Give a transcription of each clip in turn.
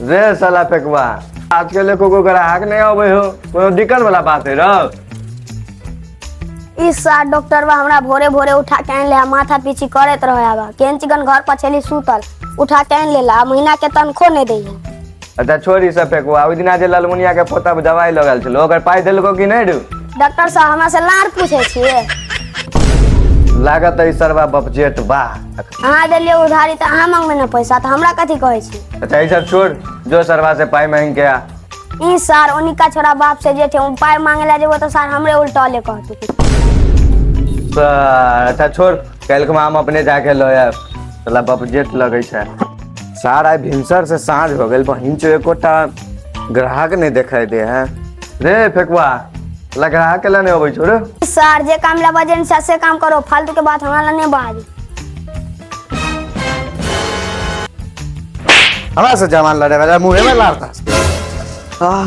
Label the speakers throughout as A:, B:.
A: रे साला फेकवा, आजकल एको गो ग्राहक नहीं अबै हो, कोनो दिक्कत वाला बात है रौ?
B: ई सार डॉक्टरवा हमरा भोरे भोरे उठा के आनि ले आ माथा पीछी करैत रहे। आबा केहन चिकन घर पर छली सुतल, उठा के आनि लेला आ महीना के तनखो नहि दैया।
A: अच्छा छोड़ ई सब फेकवा, ओहि दिना जे ललमुनिया के पोता पर दवाई लगल छलो, ओकर पाइ देलको कि नहि रू?
B: डॉक्टर साहब, हमरा से लार पूछे छियै?
A: लागत है सरवा बपजेट बा।
B: अहाँ देलियै उधारी तऽ अहाँ मांगबै ने पैसा, तऽ हमरा कथी कहै छी?
A: अच्छा ई सब छोड़, जो सरवा से पाइ मांग के आ।
B: ई सार ओनिका छोरा बाप से जे छै, ओ पाइ मांगे ला जेबो तऽ सार हमरे उल्टले कहतै।
A: सर, अच्छा छोड़, काल्हि हम अपने जाके लऽ आयब। साला बपजेट लगै छै सार। आइ भिनसर से साँझ हो गेल, बहिन चो एकोटा ग्राहक नहि देखाई दे है। रे फेकुआ, साला ग्राहक के ला नहि अबै छौ रे?
B: सार, जे काम ला बजेन से काम करो, फालतू के बात हमरा ला नहीं बाज।
A: हमरा से जवान लड़े वाला मुंहे में लाड़ता।
C: आह,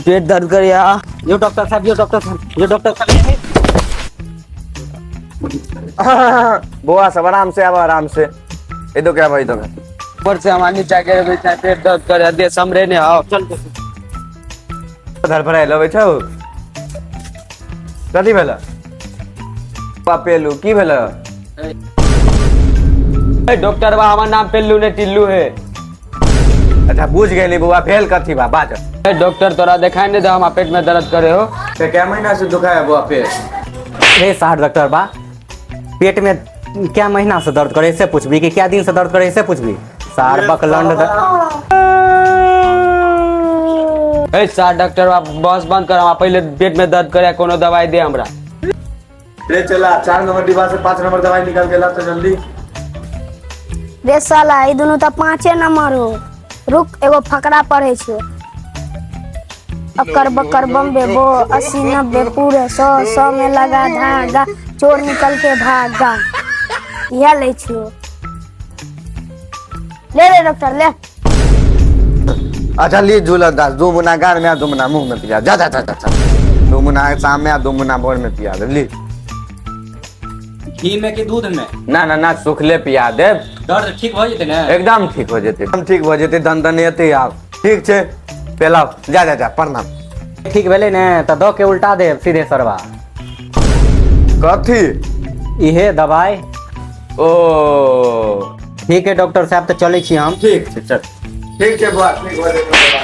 C: पेट दर्द कर या। यो डॉक्टर साहब, यो डॉक्टर साहब, यो डॉक्टर साहब।
A: बौआ सब आराम से आब, आराम से। इधर क्या भाई, इधर
C: ऊपर से हमारे नीचे के बैठा, पेट दर्द कर दे, समरे ने आओ चल।
A: धड़फड़ायल अबै छौ, कथी भेल बा? पेलू, की भेल?
C: ए डॉक्टर बा, हमार नाम पेल्लू ने टिल्लू है।
A: अच्छा बुझ गेली बौआ, भेल कथी बा, बाज।
C: ए डॉक्टर, तोरा देखाई नहीं दे, हमार पेट में दर्द करे हो।
A: ते कै महीना से दुखाय है बौआ पेट?
D: रे सार डॉक्टर बा, पेट में क्या महीना से दर्द करे से पूछबी कि क्या दिन से दर्द करे से पूछबी? सार बकलंड।
C: ए सार डॉक्टर बा, बस बंद कर, हमार पहले पेट में दर्द करे, कोनो दवाई दे हमरा।
A: रे चला, 4 नंबर डिब्बा से 5 नंबर दवाई निकाल के ला तो जल्दी।
B: रे साला, ई दुनू तऽ 5 नंबर हो। रुक, एगो फकरा पढ़े छियो। अकर बकर बम्बे बो, 80 90 पूरे 100, 100 में लगा धागा, चोर निकल के भागा। इएह लै छियो। ले रे डॉक्टर ले।
A: अच्छा ली झूलन दास, 2 मुना गार में आ, 2 मुना मुंह में पिया। जा जा जा जा, जा। 2 मुना शाम में आ, 2 मुना भोर में पिया दे। ली।
D: घी में कि दूध में?
A: ना ना ना, सुखले पिया देब।
D: दर्द ठीक भऽ जेतै ने?
A: एकदम ठीक हो जेतै, एकदम ठीक हो जेतै, दन दनेतै आब। ठीक छै पेलाव, जा जा जा, प्रणाम।
D: ठीक भेलै ने तऽ दऽ के उल्टा देब सीधे सरवा।
A: कथी?
D: इहे दवाई।
A: ओ
D: ठीक है डॉक्टर साहब, तऽ चलै छी हम।
A: ठीक छै, चल। ठीक छै बौआ, ठीक हो जेतै।